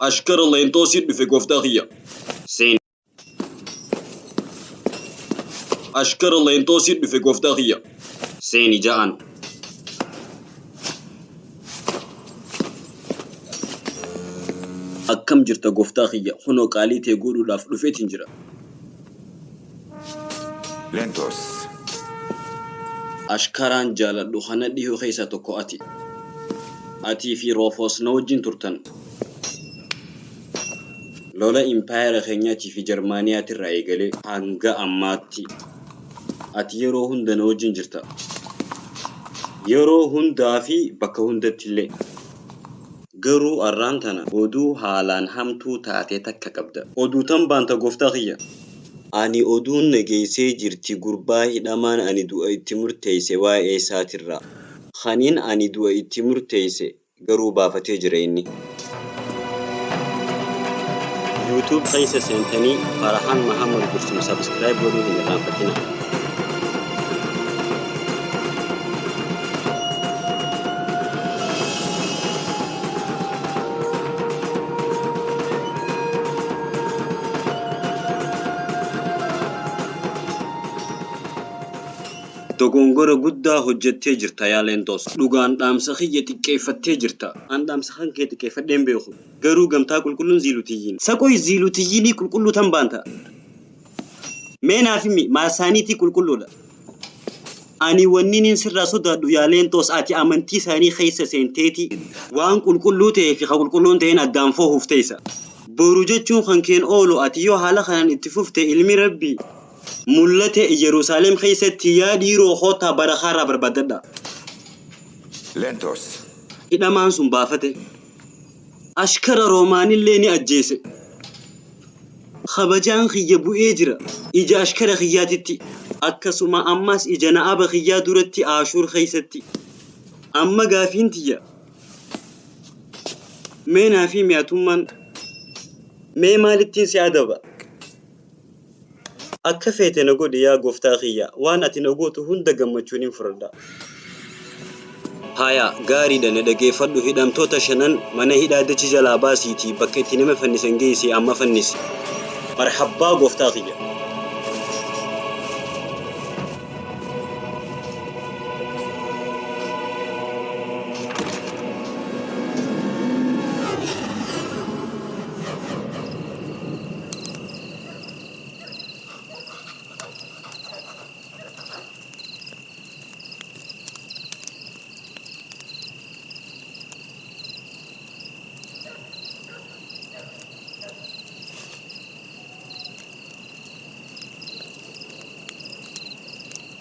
Ashkara Leenxoosii dhufe gooftaa kiyya. Seeni. Ashkara Leenxoosii dhufe gooftaa kiyya. Seeni ja'an. Akkam jirta gooftaa kiyya kunoo qaalii tee godhuudhaaf dhufeetiin jira. Lentos. Ashkaraan jaaladhu kana dhihoo keessaa tokko ati. Atii fi Roofoos na wajjin turtan. Lola impaayera keenyaatii fi Jarmaaniyaatirraa eegalee hanga ammaatti ati yeroo hunda na wajjin jirta. Yeroo hundaa fi bakka hundattillee. Garuu arraan tana oduu haalaan hamtuu taate takka qabda. Oduu tam baanta gooftaa kiyya? Ani oduun na geessee jirti gurbaa hidhamaan ani du'a itti murteesse waa'ee isaatirraa. Kanin ani du'a itti murteesse garuu baafatee jira inni. YouTube keessa seentanii Farahan Mahamad Gursum subscribe godhuu hin irraanfatinaa. Dogongora guddaa hojjettee jirta yaa Leenxoos. Dhugaan dhaamsa kiyya xiqqeeffattee jirta. An dhaamsa kan kee xiqqeeffadhee hin beeku. Garuu gamtaa qulqulluun Ziilutiyyiin. Saqoy Ziilutiyyiinii qulqulluu tan baanta. Mee naaf himi maal saaniitii qulqulluudha? Ani wanniniin sirraa sodaadhu yaa Leenxoos ati amantii isaanii keessa seenteeti waan qulqulluu ta'ee fi ka qulqulluu hin ta'in addaan foohuuf teessa. Boru jechuun kan keen oolu ati yoo haala kanaan itti fufte ilmi Rabbii mullate Iyyeruusaalem keessatti yaa dhiiroo koottaa barakaa irraa barbaaddadhaa. Lentos. Hidhamaan sun baafate. Ashkara Roomaanillee ni ajjeese. Kabajaan kiyya bu'ee jira ija ashkara kiyyaatitti, akkasuma ammaas ija na'aba kiyyaa duratti Aashuur keessatti. Amma gaafiin tiyya, mee naaf himi atummaan, mee maalittiin si adaba? Akka feete na godhi yaa Gooftaa kiyya, waan ati na gootu hunda gammachuunin fudhadha. Haya, gaariidha, na dhageeffadhu, hidhamtoota shanan mana hidhaa dachi jalaa baasiitii bakka itti nama fannisan geessii amma fannisi. Marhabbaa Gooftaa kiyya.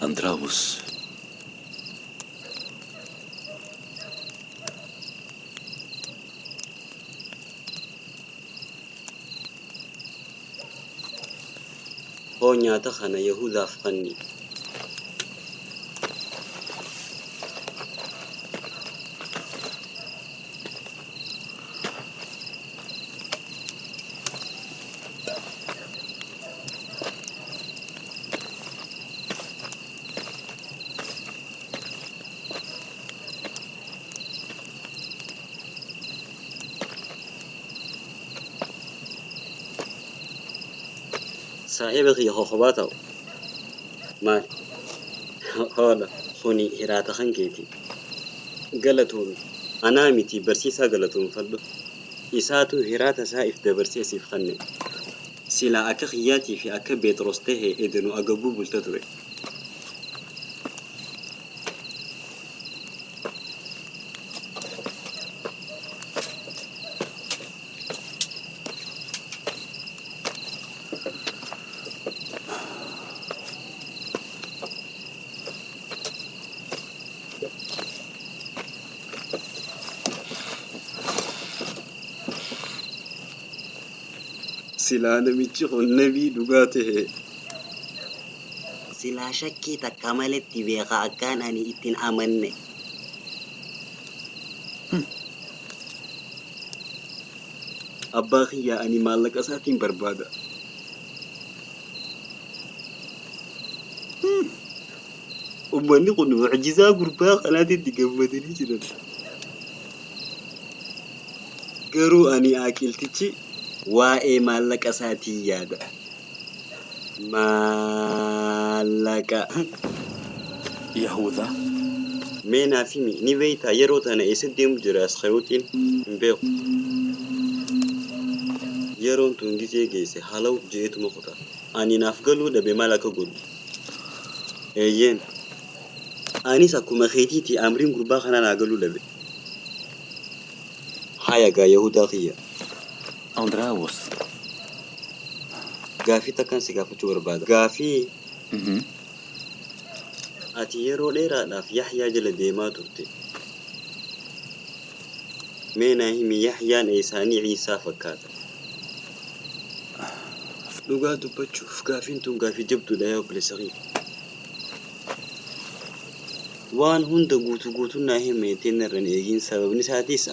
Andraus. Hoo nyaata kana Yahudaaf kanni. Saahiba kiyya kokobaa ta'u maali? Hoodha kuni hiraata kan keeti. Galatoomi. Anaa miti barsiisaa galatoomfadhu. Isaatu hiraata isaa if dabarsee siif kanne. Silaa akka kiyyaatii fi akka Beexros tahe edanu agabuu bulta ture. Silaa namichi kun nabii dhugaa tahe. Silaa shakkii takka maletti beeka akkaan ani itti hin amanne. Abbaa kiyya ani maallaqa isaatiin barbaada. Ummanni kun mu'jizaa gurbaa kanaatitti gammadanii jiran. Garuu ani aaqiltichi waa'ee maallaqa isaatii yaada. Maallaqa. يهوذا. Mee naaf himi, ni beektaa yeroo tana eessa deemu jira Asxerotiin? Hin beeku. Yeroon tun gizee geesse halaw je'etuma kuta. Ani naaf galuu dhabe maal akka godhu. Eeyyeen. Anis akkuma keetiiti amriin gurbaa kanaa naa galuu dhabe. Haya gaa Yahudaa kiyya. أندراوس. Gaafii takkaan si gaafachuu barbaada. Gaafii ati yeroo dheeraadhaaf Yaxyaa jala deemaa turte. Mee naa himi Yaxyaan eessaanii Ciisaa fakkaata? Dhugaa dubbachuuf gaafiin tun gaafii jabduudha yaa obboleessa kiyya. Waan hunda guutuu guutuun naa himi jettee narra hin eegin, sababni isaatis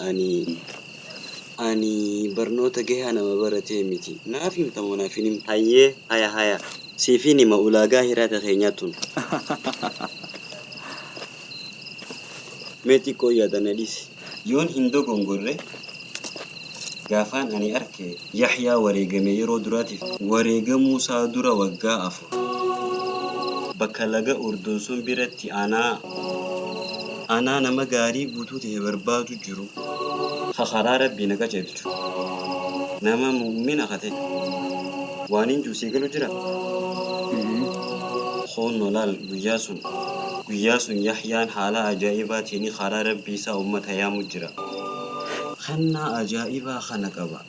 ani barnoota gahaa nama baratee miti. Naaf himta moo naaf hin himtu? Hayyee, haya haya. Siifin hima ulaagaa hiraata keenyaa tun. Mee xiqqoo yaada na dhiisi. Yoon hin dogongorre gaafaan ani arke Yaxyaa wareegame yeroo duraatiif wareegamuu isaa dura waggaa 4. Bakka laga Urdun sun biratti anaa nama gaarii guutuu ta'e barbaadu jiru. Karaa Rabbii na qajeelchu. Nama mu'mina ka ta'e. Waan hin jiru sii galu jira. Hoonnoo laal guyyaa sun. Guyyaa sun Yaxyaan haala ajaa'ibaatiin karaa Rabbii isaa uummata yaamu jira. Kennaa ajaa'ibaa kana qaba.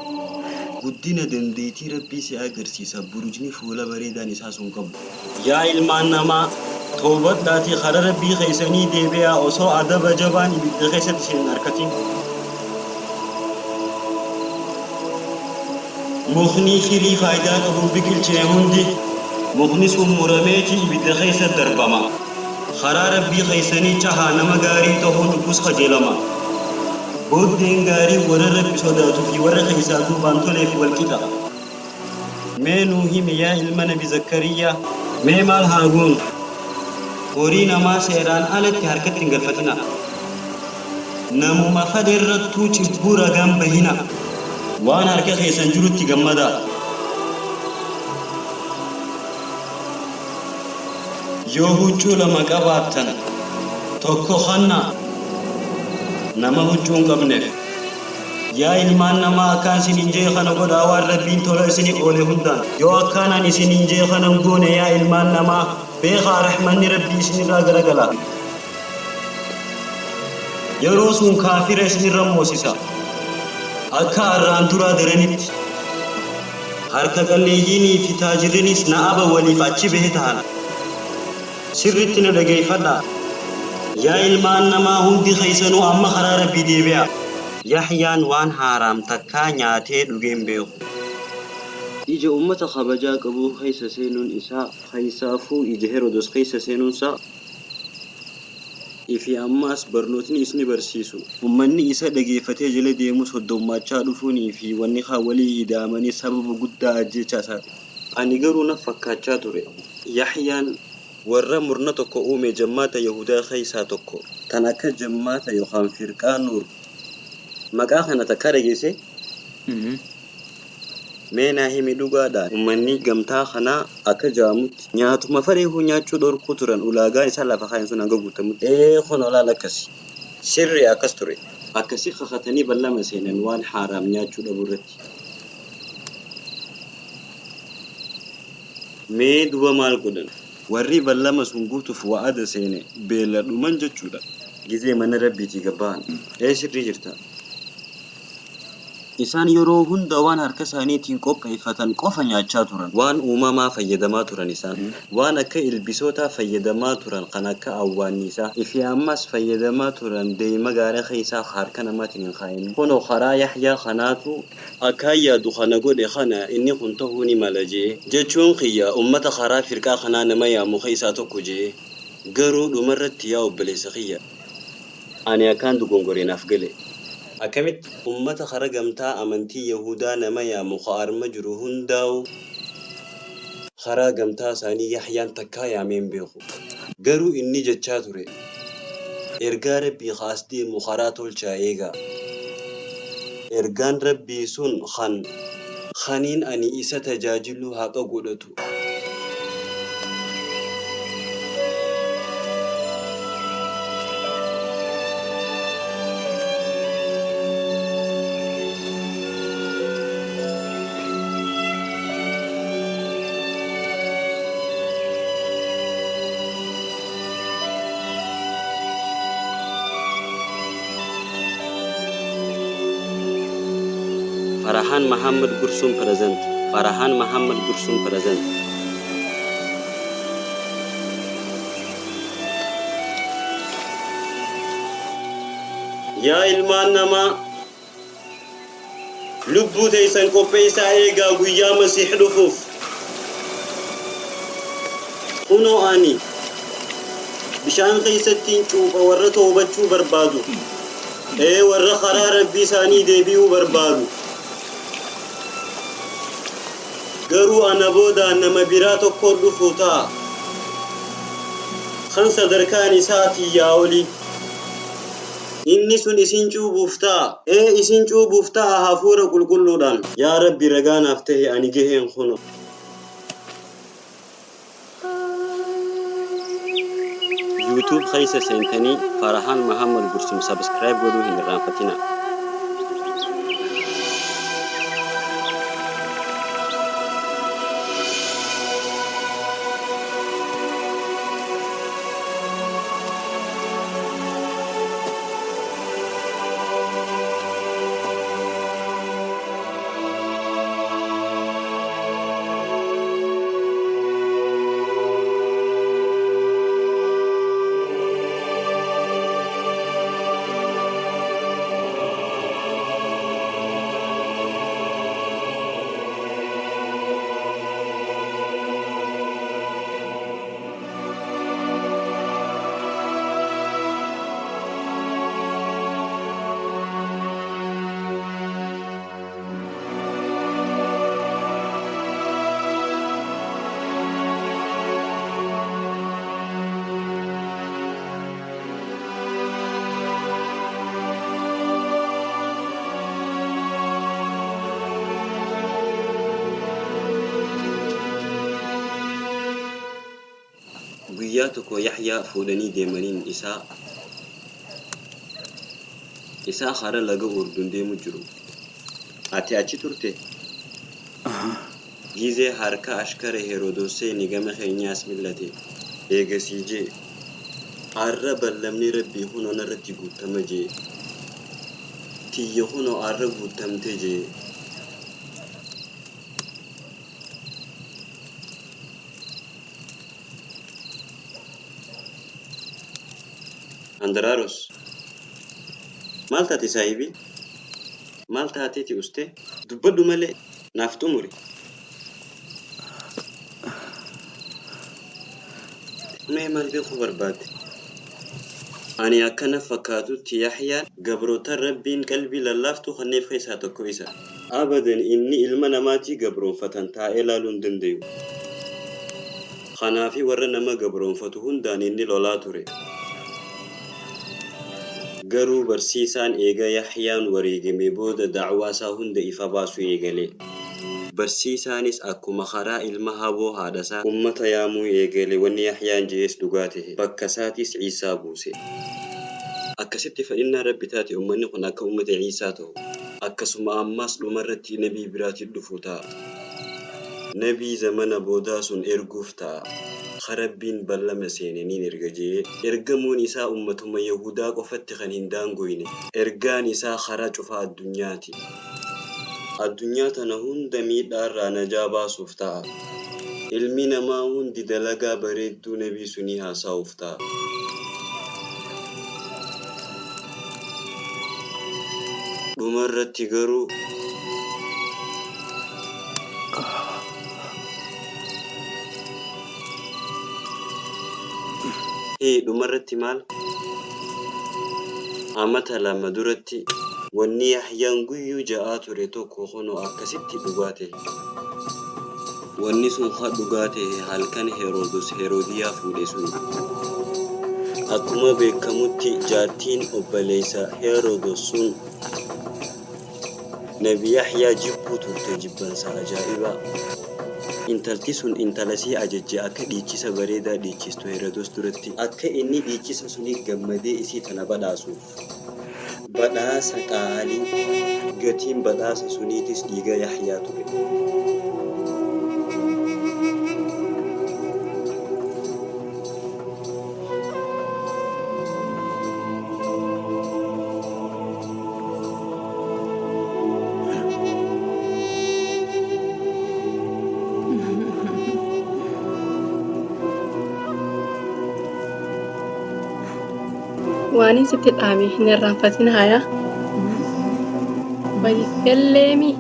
Guddina dandeettii Rabbii si agarsiisa burujni fuula bareedaan isaa sun qabu. Yaa ilmaan namaa, toobadhaatii karaa Rabbii keessanii deebi'aa osoo adaba jabaan ibidda keessatti isin hin harkatin. Mukni firii faayidaa qabu biqilchine hundi mukni sun murameeti ibidda keessa darbama. Karaa Rabbii keessanii cahaa nama gaarii ta'uun dhufus qajeelama. Booddeen gaarii warra Rabbi sodaatuu fi warra keessaa duubaan toleef wal qixa. Mee nuu himi yaa ilma Nabi Zakkariyyaa, mee maal haa goonu? Horii namaa seeraan alatti harkatti hin galfatina. Namuma fedhe irrattuu cibbuu ragaan bahina. Waan harka keessan jirutti gammadaa. Yoo huccuu lama qabaattan tokko kennaa nama huccuu hin qabneef. Yaa ilmaan namaa, akkaan isiniin jee kana godhaa waan Rabbiin tola isinii oole hundaan. Yoo akkaan ani isiniin jee kana hin goone, yaa ilmaan namaa, beekaa rahmanni Rabbii isinirraa garagala. Yeroo sun kaafira isinirra moosisa. Akka arraan duraa daranitti. Harka qalleeyyiinii fi taajirrinis na'aba waliif achi bahe tahan. Sirritti na dhageeffadhaa. Yaa ilmaan namaa, hundi keessanuu amma karaa Rabbii deebi'a. Yahyaan waan haaraam takkaa nyaatee dhugeen beeku. Ija ummata kabajaa qabuu keessa seenuun isaa, keessaafuu ija Herodos keessa seenuunsaa, ifi ammaas barnootni isni barsiisu, ummanni isa dhageeffatee jala deemus hoddommaachaa dhufuunii fi wanni kaan walii ida'amanii sababa guddaa ajjeechaa isaati. Ani garuu naf fakkaachaa ture. Yahyaan warra murna tokko uume jammaata Yahudaa keessaa tokko. Tan akka jammaata yookaan firqaa Nuur. Maqaa kana takkaa dhageessee? Mee naa himi dhugaadha, ummanni gamtaa kanaa akka ja'amutti nyaatuma fedheefuu nyaachuu dhorkuu turan ulaagaan isaan lafa kaayan sun hanga guutamutti. Ee kunoo laal akkasi. Sirrii akkas ture. Akkasi kakatanii ballama seenan waan haaraam nyaachuu dhabuu irratti. Mee duba maal godhan? Warri ballama sun guutuuf wa'ada seene beela dhuman jechuudha. Gizee mana Rabbiitii gad bahan. Ee sirrii jirta. Isaan yeroo hunda waan harka isaaniitiin qopheeffatan qofa nyaachaa turan. Waan uumamaa fayyadamaa turan isaan. Waan akka ilbisootaa fayyadamaa turan kan akka awwaannisaa. Ifi ammas fayyadamaa turan deema gaara keessaa harka namaatiin hin kaayamin. Kunoo karaa Yahyaa kanaatu akkaan yaadu kana godhe kana inni kun tahuu ni mala je'e. Jechuun kiyya ummata karaa firqaa kanaa nama yaamu keessaa tokko je'e. Garuu dhumarratti yaa obboleessa kiyya. Ani akkaan dogongore naaf gale. Akkamitti? Ummata kara gamtaa amantii Yahudaa nama yaamu ka arma jiru hundaa'u karaa gamtaa isaanii Yahyaan takkaa yaamee hin beeku. Garuu inni jechaa ture, Ergaa Rabbii ka as deemu karaa tolchaa eegaa. Ergaan Rabbii sun kan kaniin ani isa tajaajiluu haqa godhatu. Farahaan Mahammad Gursum present. Farahaan Mahammad Gursum present. Yaa ilmaan namaa, lubbuu teessan qopheessaa eegaa guyyaa Masiih dhufuuf. Kunoo ani bishaan keessattiin cuupha warra toobachuu barbaadu, ee warra karaa Rabbii isaanii deebi'uu barbaadu. Garuu ana boodaan nama biraa tokko dhufu ta'a, kan sadarkaan isaa tiyyaa oli. Inni sun isin cuuphuuf ta'a, ee isin cuuphuuf ta'a Hafuura Qulqulluudhaan. Yaa Rabbi ragaa naaf tahi ani gaheen kuno. YouTube keessa seentanii Farahaan Mahammad Gursum subscribe godhuu hin irraanfatinaa. Guyyaa tokko Yaxyaa fuudhanii deemaniin isaa isaa kara laga Urdun deemu jiru. Ati achi turte? Gizee harka ashkara Herodos seeni gama keenyaas millate. Eegasii jee. Arra ballamni Rabbii kunoo narratti guuttama jee. Tiyya kunoo arra guuttamte jee. Andaraaros. Maal taate saahibii? Maal taateeti uste? Dubbadhu malee naaf xumuri. Mee maal beekuu barbaadde? Ani akka na fakkaatutti Yahyaan gabrootan Rabbiin qalbii lallaaftuu kanneef keessaa tokko isa. Abadan inni ilma namaatii gabroonfatan taa'ee laaluu hin dandayu. Kanaafi warra nama gabroonfatu hundaan inni lolaa ture. Garuu barsiisaan eega Yahyaan wareegamee booda da'waa isaa hunda ifa baasuu eegale. Barsiisaanis akkuma karaa ilma haboo haadhasaa ummata yaamuu eegale wanni Yahyaan je'es dhugaa tahe. Bakka isaatis Iisaa buuse. Akkasitti fedhinnaan Rabbi taate ummanni kun akka ummata Iisaa tahu. Akkasuma ammaas dhumarratti nabii biraati dhufu ta'a. Nabii zamana boodaa sun erguuf ta'a. Ka Rabbiin ballama seene niin erga je'ee. Ergamuun isaa ummatuma Yahuudaa qofatti kan hin daangoyne. Ergaan isaa karaa cufa addunyaati. Addunyaa tana hunda miidhaarraa najaa baasuuf ta'a. Ilmi namaa hundi dalagaa bareedduu nabii sunii haasawuuf ta'a. Dhumarratti garuu. Hii, dhumarratti maal? Amata 2 duratti wanni Yahyaan guyyuu ja'aa ture tokko kunoo akkasitti dhugaa tahe. Wanni sun ka dhugaa tahe halkan Herodos Herodiyaa fuudhe suni. Akkuma beekamutti jaartiin obboleeysa Herodos sun. Nabi Yahyaa jibbuu turte jibbansa ajaa'ibaa. Intalti sun intala sii ajajje akka dhiichisa bareedaa dhiichistu Herodos duratti. Akka inni dhiichisa sunii gammadee isii tana badhaasuuf. Badhaasa qaalii. Gatiin badhaasa suniitis dhiiga Yahyaa ture. Waan sitti dhaame hin irraanfatin haaya. Waliigalleemi.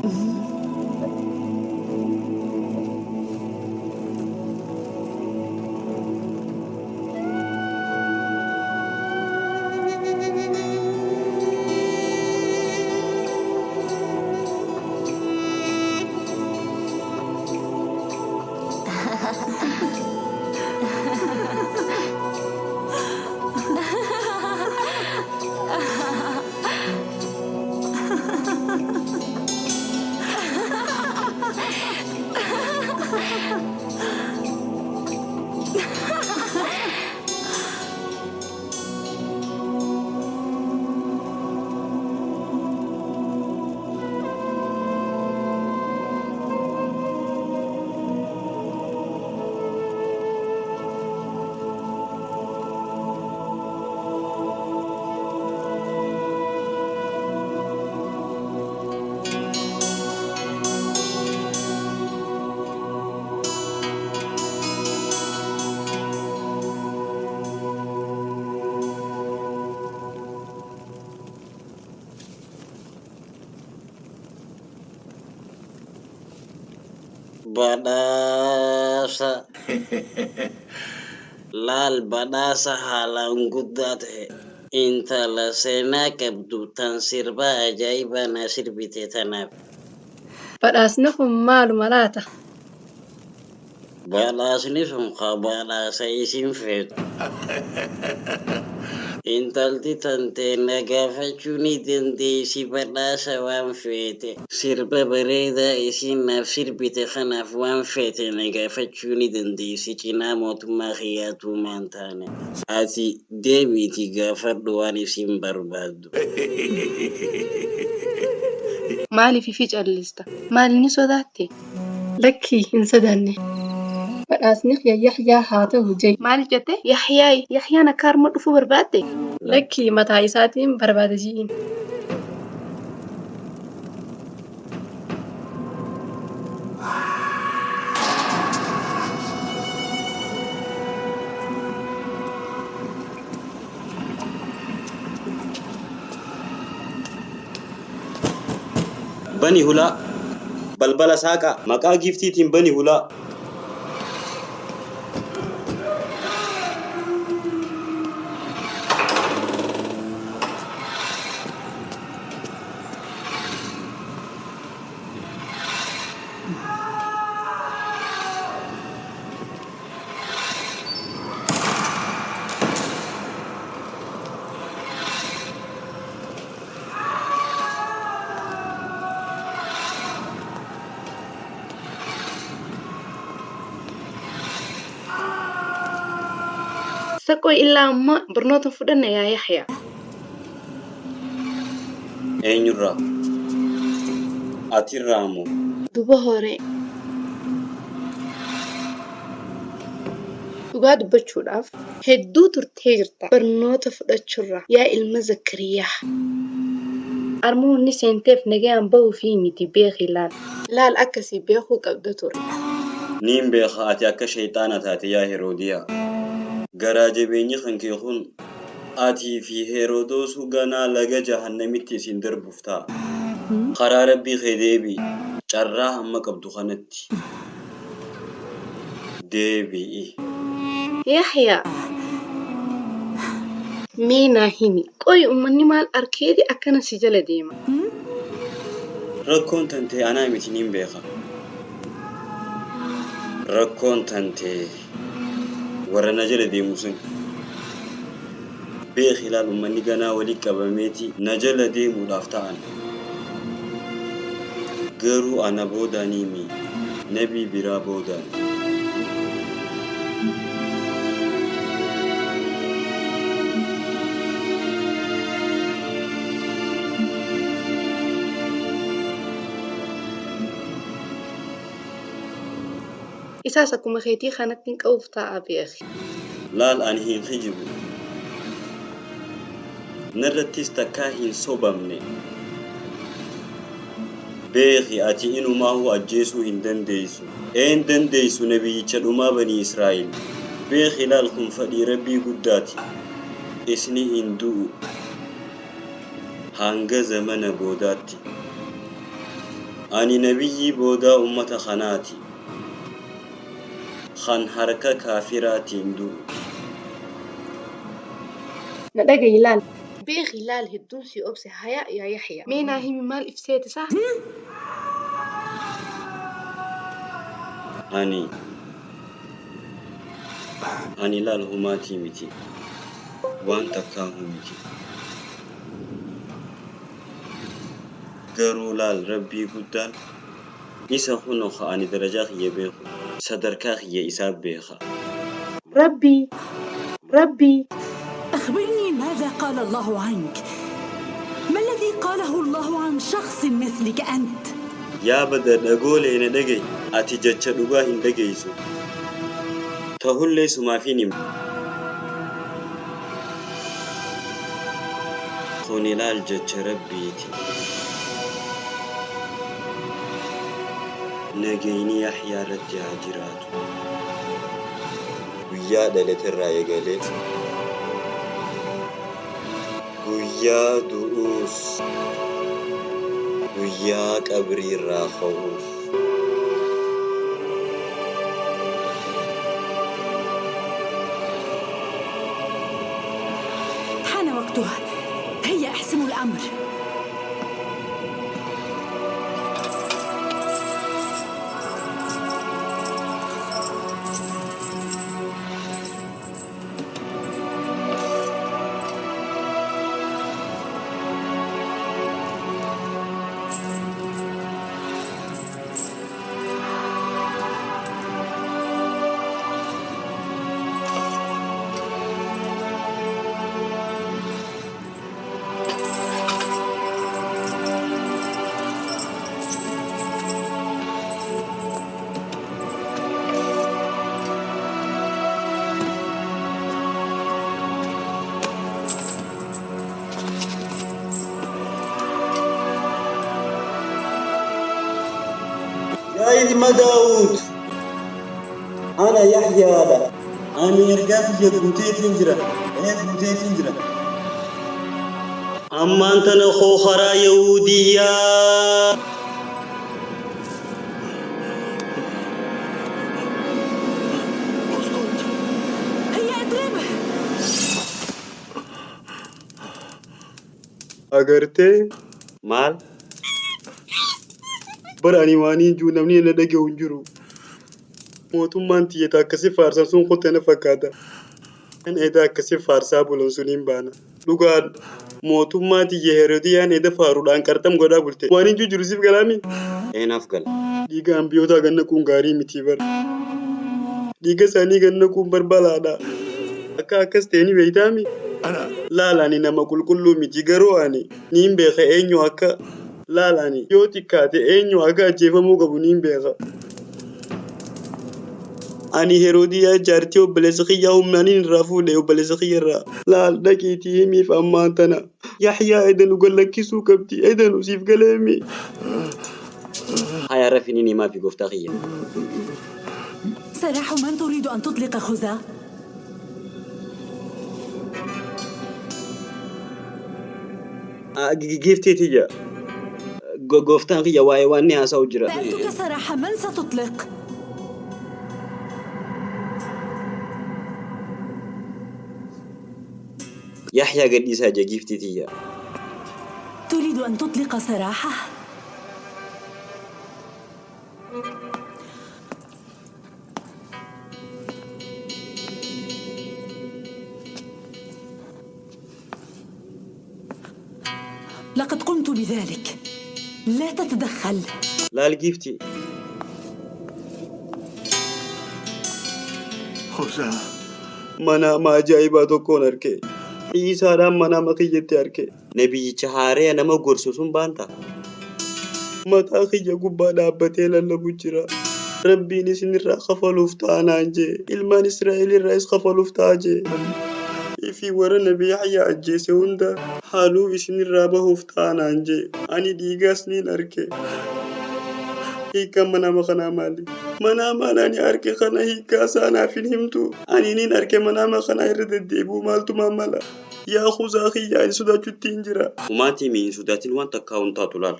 Badhaasa. Laal badhaasa haalaan guddaa ta'e. Intala seenaa qabdu tan sirba ajaa'ibaa na sirbite tanaaf. Badhaasni kun maaluma laata? Badhaasni sun ka badhaasa isin feetu. Intalti tantee na gaafachuu ni dandeessi badhaasa waan feete. Sirba bareedaa isin naaf sirbite kanaaf waan feete na gaafachuu ni dandeessi cinaa mootummaa kiyyaatu maan taane. Ati deebiitii gaafadhu waan isin barbaaddu. Maaliif ifi callista? Maal ni sodaatte? Lakkii hin sodaanne. Badhaasni kiyya Yahyaa haa ta'u jee. Maal jette? Yahyaayi. Yahyaan akka harma dhufuu barbaadde? Lakkii mataa isaatiin barbaada ji'iin. Bani hulaa. Balbala saaqaa. Maqaa giiftiitiin bani hulaa. Saqoy illaa ammaa barnoota fudhanna yaa Yahyaa. Eenyurraa? Atirraa moo? Duba horee. Dhugaa dubbachuudhaaf hedduu turtee jirta barnoota fudhachuurraa yaa ilma Zakariyaa. Armoonni seenteef nagayaan bahuufii miti beeki laal. Laal akkasii beekuu qabda ture. Niin beeka ati akka shayxaana taate yaa Heroodiyaa. Garaa jabeenyi kan kee kun atii fi Herodoosuu ganaa laga jahannamitti isin darbuuf ta'a. Karaa rabbii kee deebi'i. Carraa hamma qabdu kanatti. Deebi'i. Yahyaa. Mee naa himi. Qoy uummanni maal arkeeti akkana si jala deema? Rakkoon tantee anaa miti niin beeka. Rakkoon tantee warra na jala deemu sun. Beeki ilaal uummanni ganaa walii qabameeti na jala deemuudhaaf ta'an. Garuu ana boodaaniimi nabii biraa boodaan. Isaas akkuma keetii kanatti hin qabuuf ta'a beeki. Laal ani hin kijibu. Narrattis takkaa hin sobamne. Beeki ati inumaahu ajjeesuu hin dandeessu. Een dandeessu nabiyyicha dhumaa banii Israa'el. Beeki laal kun fedhii Rabbii guddaati. Isni hin du'u. Hanga zamana boodaatti. Ani nabiyyii boodaa ummata kanaati. Kan harka kaafiraatiin du'u. Na dhagayi laal. Beeki laal hedduun si obse haya yaa Yaxya. Mee naa himi maal ibseeti isaa? Ani. Ani laal humaatii miti. Waan takkaahu miti. Garuu laal Rabbii guddaan isa kunoo ka ani darajaa kiyya beeku sadarkaa kiyya isaa beeka. Rabbii! Rabbii! أخبرني ماذا قال الله عنك؟ ما الذي قاله الله عن شخص مثلك أنت؟ Yaa bada dhagoolee na dhagayi ati jecha dhugaa hin dhageessu. Tahullee sumaafin hima. Kun ilaal jecha Rabbiiti. Nagayni Yaxyaa irratti haa jiraatu. Guyyaa dhalaterraa eegalee guyyaa du'uus guyyaa qabriirraa ka'uus. حان وقته، هيا احسموا الأمر. Yaa ilma Daawud, ana Yaxyaadha. Ani ergaa kiyya guuteetiin jira. Ee guuteetiin jira. Ammaan tana koo karaa Yahuudiyyaa. اسكت، هيا اضربه. Agartee? Maal? Bara ani waaniin jiru namni na dhaga'u hin jiru. Mootummaan tiyyata akkasii faarsan sun qote na fakkaata. Kan eda akkasii faarsaa bulan sun hin baana. Dhugaan mootummaa tiyya Herodiyaan eda faaruudhaan qarxam godhaa bulte. Waan hin jiru siif galaami? Eenaaf gala. Dhiiga ambiyootaa ganna kuun gaarii miti bara. Dhiiga isaanii ganna kuun barbalaadha. Akka akkas ta'e ni beektaami? أنا Laal ani nama qulqulluu miti garuu ani niin beeka eenyu akka laal ani yoo xiqqaate eenyu akka ajjeefamuu qabu niin beeka. Ani Heroodiyaa jaartii obboleessa kiyyaa humnaaniin irraa fuudhe obboleessa kiyya irraa. Laal dhaqiitii himiif ammaan tana. Yaxyaa edanu gallakkisuu qabdi edanu siif galeemi. Haya rafiniin himaa fi gooftaa kiyya. سراح من تريد أن تطلق خزا؟ Giiftii tiyya. Gooftaan kiyya waa'ee waan ni haasa'u jira. سألتك سراح من ستطلق؟ Yaxyaa gadhiisaa jee giiftii tiyya. تريد أن تطلق سراحه؟ لقد قمت بذلك، لا تتدخل. Laal giiftii. Hoosaa. Manaama ajaa'ibaa tokkoon arke. Iisaadhaan manaama kiyyatti arke. Nabiyyicha haaraya nama gorsu sun baanta. Mataa kiyya gubbaa dhaabbatee lallabu jira. Rabbiin isinirraa kafaluuf ta'a naan jee. Ilmaan Israa'el irraa kafaluuf ta'a jee. Ifii warra Nabi Yahyaa ajjeese hunda haaluu isinirraa bahuuf ta'a naan jee. Ani dhiigaas niin arke. Hiikkaan manaama kanaa maali? Manaamaan ani arke kana hiikkaa isaa naaf hin himtu. Ani niin arke manaama kana irra deddeebi'uu maaltu mala? Yaa Khuzaa kiyya ani sodaachuutti hin jira. Umaatii mi hin sodaatin waan takkaa hin taatu laal.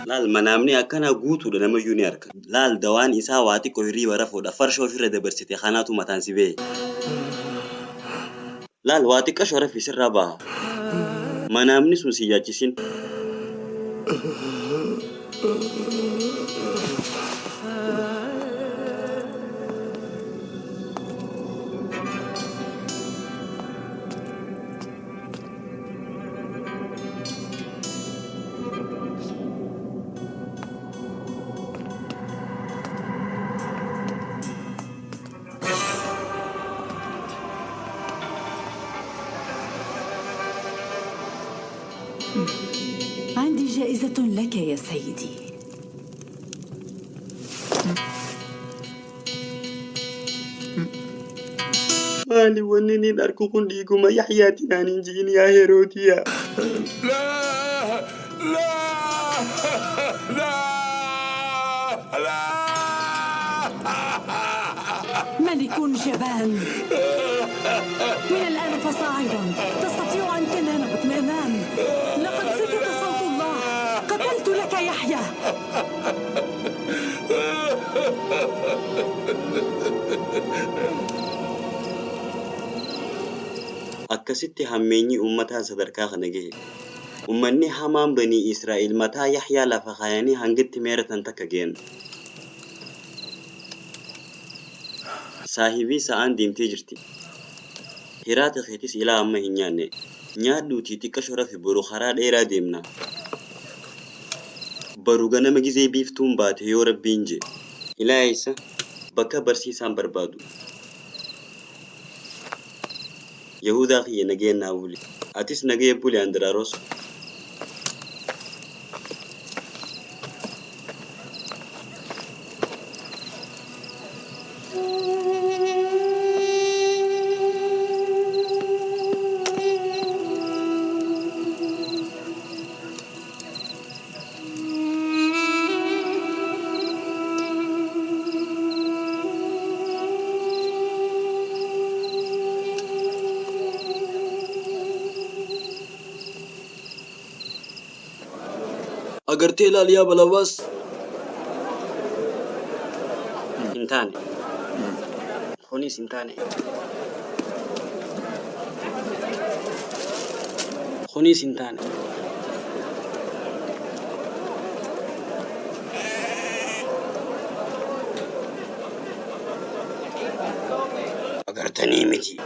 Laal manaamni akkanaa guutuudha namayyuu ni arka. Laal dawaan isaa waa xiqqoo hirriiba rafuudha farshoo ofirra dabarsite kanaatu mataan si bahe. Laal waa xiqqashoo rafi sirraa baha. Manaamni sun si yaachisin. عندي جائزة لك يا سيدي. Maali wanni niin arku kun dhiiguma Yaxyaati naan hin ji'in yaa Heroodiyaa. لا لا لا لا. ملك جبان. من الآن فصاعدا تستطيع أن تنام باطمئنان. لقد سكت صوت الله. قتلت لك يحيى. Akkasitti hammeenyi uummataa sadarkaa kana gahe. Uummanni hamaan banii Israa'el mataa Yaxyaa lafa kaayanii hangatti meeratan takka gahan. Saahibii sa'aan deemtee jirti. Hiraata keetis ilaa amma hin nyaanne. Nyaadhuutii xiqqasho rafi boru karaa dheeraa deemna. Baru ganama gizee biiftuun baate yoo rabbiin jee. Ilaa eessa? Bakka barsiisaan barbaadu. Yahudaa kiyya nageen naa buli. Atis nagaya buli Andiraaros. Agartee ilaali yaa Balabaas. Hin taane. Kunis hin taane. Kunis hin taane. Agartanii miti.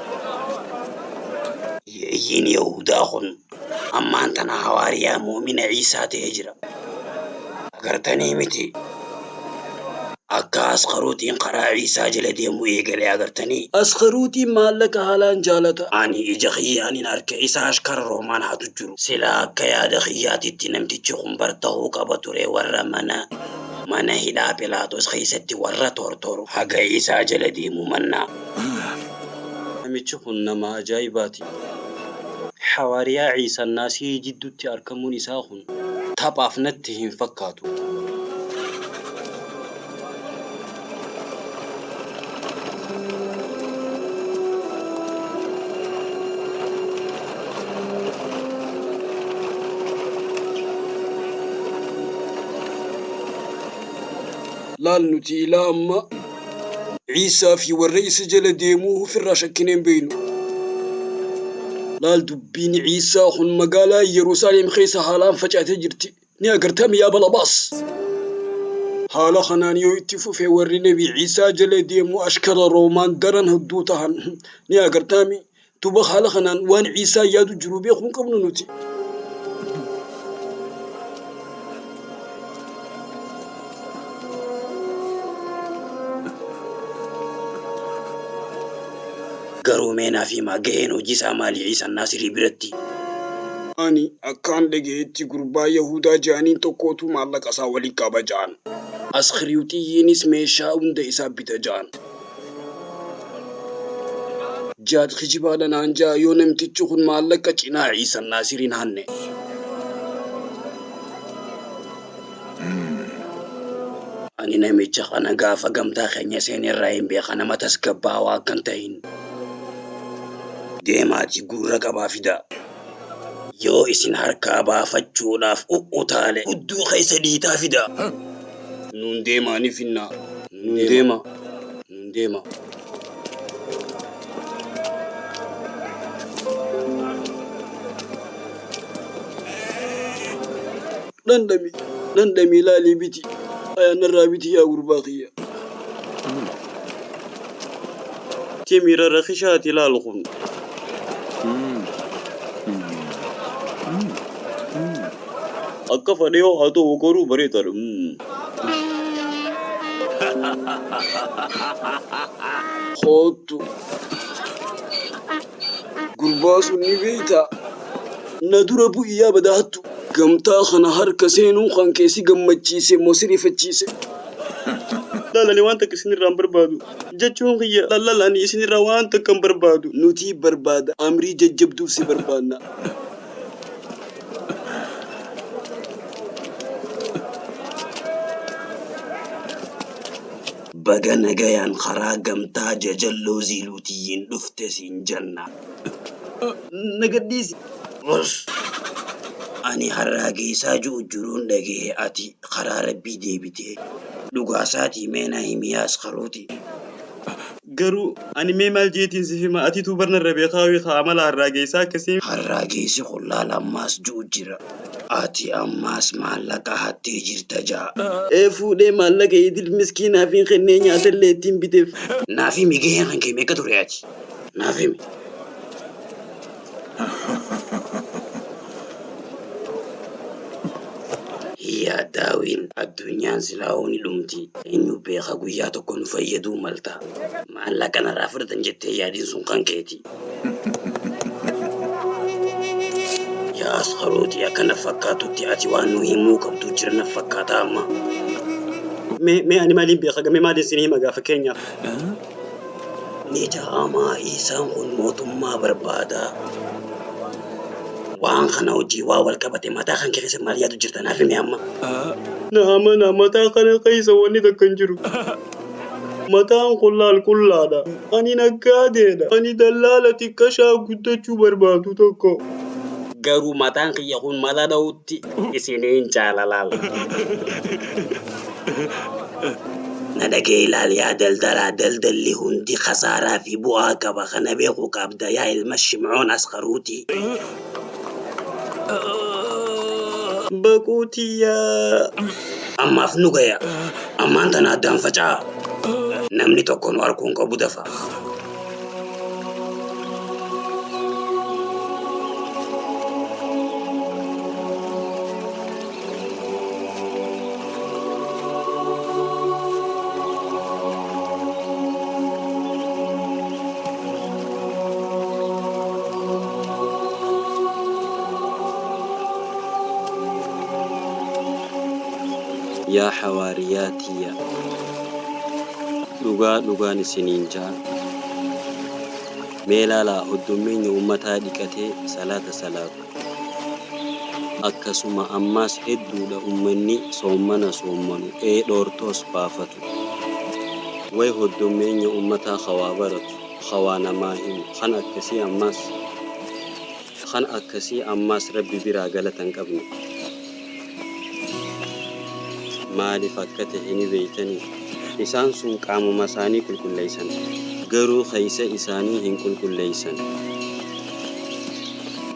Yeeyyiin Yahudaa kun ammaan tana hawaariyaa muumina Ciisaa ta'ee jira. Agartanii miti. Akka Asqaruutiin karaa Ciisaa jala deemu eegalee agartanii. Asqaruutiin maallaqa haalaan jaalata. Ani ija kiyyaanin arke isa ashkara Roomaan hatu jiru. Silaa akka yaada kiyyaatitti namtichi kun bar ta'uu qaba ture warra mana hidhaa Philaaxoos keessatti warra tortoru haga Ciisaa jala deemu mannaa. Namichi kun nama ajaa'ibaati. Hawaariyaa Ciisaan naasii jidduutti argamuun isaa kun taphaaf natti hin fakkaatu. Laal nuti ilaa amma Ciisaa fi warra isa jala deemuu ofirraa shakkinee hin beeknu. Laal dubbiin Ciisaa kun magaalaa Yerusaalem keessa haalaan facaatee jirti. Ni agartami yaa Balabaas. Haala kanaan yoo itti fufe warri Nabi Ciisaa jala deemu ashkara Roomaan daran hedduu tahan. Ni agartami. Duuba haala kanaan waan Ciisaa yaadu jiru beekuu hin qabnu nuti. Garuu mee naaf himaa gaheen hojii isaa maali Ciisan Naasirii biratti? Ani akkaan dhagayetti gurbaa Yahudaa je'aniin tokkootu maallaqa isaa wali qaba ja'an. Askhiriwxiyyiinis meeshaa hunda isaa bita ja'an. Jaad kijibaadha naan ja'a yoo namtichi kun maallaqa cinaa Ciisan Naasiriin hanne. Ani namicha kana gaafa gamtaa keenya seene irraa hin beeka nama tasgabbaawaa akka hin tahin. Deemaatii gurra qabaa fidaa. Yoo isin harkaa baafachuudhaaf u'utaale hudduu keessa dhiitaa fidaa. Nuun deemaa ni finnaa. Nuun deemaa. Nuun deemaa. Dhandhami dhandhami laalii biti. Aya narraa biti yaa gurbaa kiyya. Timira rakishaati laal kun. Akka fedhe yoo haa ta'u garuu bareedaadha. Koottu. Gurbaa sun ni beeytaa? Na dura bu'i yaa badaa hattuu. Gamtaa kana harka seenuun kan kee si gammachiise moo si rifachiise? Laal ani waan takka isinirraa hin barbaadu. Jechuun kiyya laal ani isinirraa waan takka hin barbaadu. Nutii barbaada amrii jajjabduuf si barbaanna. Baga nagayaan karaa gamtaa jajalloo ziiluutiyyiin dhufte siin janna. Na gadhiisi. Us! Ani harraageessaa ju'u jiruun dhagahe ati karaa Rabbii deebitee. Dhugaasaatii mee na himi yaa Askaruuti. Garuu ani mee maal jeetiin sif hima atituu bar narra beekaawii kaa amala harraageessaa akkasii. Harraageessi kun laal ammaas ju'u jira. Ati ammaas maallaqa hattee jirta ja'a. Ee fuudhee maallaqa idil miskiinaafiin kennee nyaatallee ittiin biteef. Naaf himi gaheen kan kee meeqa ture ati? Naaf himi. Hin yaaddaawiin addunyaan silaahuu ni dhumti. Eenyu beeka guyyaa tokko nu fayyaduu malta. Maallaqa narraa fudhatan jettee hin yaadin sun kan keeti. Yaa Asqaruuti akka na fakkaatutti ati waan nu himuu qabdu jira na fakkaata amma. Mee mee ani maaliin beeka mee maaliin sin hima gaa fakkeenyaaf. Ni ja'ama Iisaan kun mootummaa barbaada. Waan kana wajjin waan wal qabate mataa kan kee keessa maal yaadu jirta naaf himi amma. Na amanaa mataa kana keessa wanni takka hin jiru. Mataan kun laal qullaadha. Ani naggaadeedha. Ani dallaala xiqqashaa guddachuu barbaadu tokko. Garuu mataan kiyya kun mala dha'utti isiniin caala laal. Na dhaga'i laal yaa daldalaa daldalli hundi khasaaraa fi bu'aa qaba kana beekuu qabda yaa ilma Shimcoon Askaruutii. Baquu tiyyaa. Ammaaf nu gaya. Ammaan tana addaan faca'aa. Namni tokko nu arkuu hin qabu dafaa. Yaa hawaariyaa tiyya, dhugaa dhugaan isiniin ja'a, mee laalaa hoddommeenya ummataa dhiqatee salaata salaatu. Akkasuma ammaas hedduudha ummanni soommana soommanu, ee dhoortoos baafatu. Way hoddommeenya ummataa ka waa baratu, ka waa namaa himu, kan akkasii ammaas, kan akkasii ammaas Rabbi biraa galata hin qabne. Maalif akka tahe ni beeytanii? Isaan sun qaamuma isaanii qulqulleeysan, garuu keeysa isaanii hin qulqulleeysan.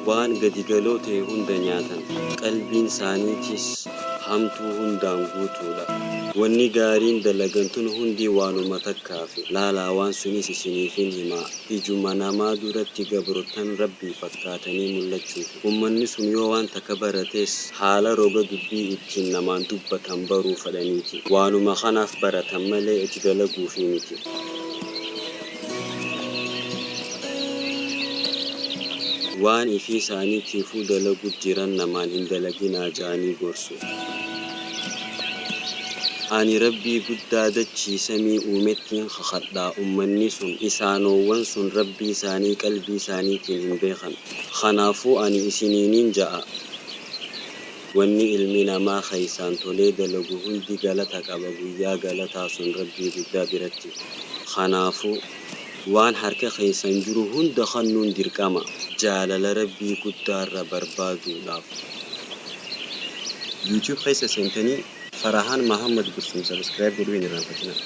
Waan gadi galoo tahe hunda nyaatan, qalbiin saanii tiis hamtuu hundaan guutuu dha. Wanni gaariin dalagan tun hundi waanuma takkaafi. Laalaa waan suniis isiniifin himaa, ijuma namaa duratti gabrottan Rabbii fakkaatanii mullachuufi. Ummanni sun yoo waan takka baratees, haala roga dubbii ittiin namaan dubbatan baruu fedhanii ti. Waanuma kanaaf baratan malee itti dalaguufii miti. Waan ifii isaaniitiifuu dalagu jiran namaan hin dalaginaa ja'anii gorsu. Ani Rabbii guddaa dachii samii uumettiin khakhadhaa ummanni sun, isaanoowwan sun Rabbii isaanii qalbii isaaniitiin hin beekhan. Khanaafuu ani isiniinin ja'a, wanni ilmi namaa kheeysaan tolee dalagu hundi galata qaba guyyaa galataa sun Rabbii guddaa biratti. Khanaafuu waan harka kheeysan jiru hunda khannuun dirqama. Jaalala Rabbii guddaarra barbaaduudhaaf. YouTube keessa seentanii Farahaan Mahammad Gursum subscribe godhuu hin irraanfatinaa.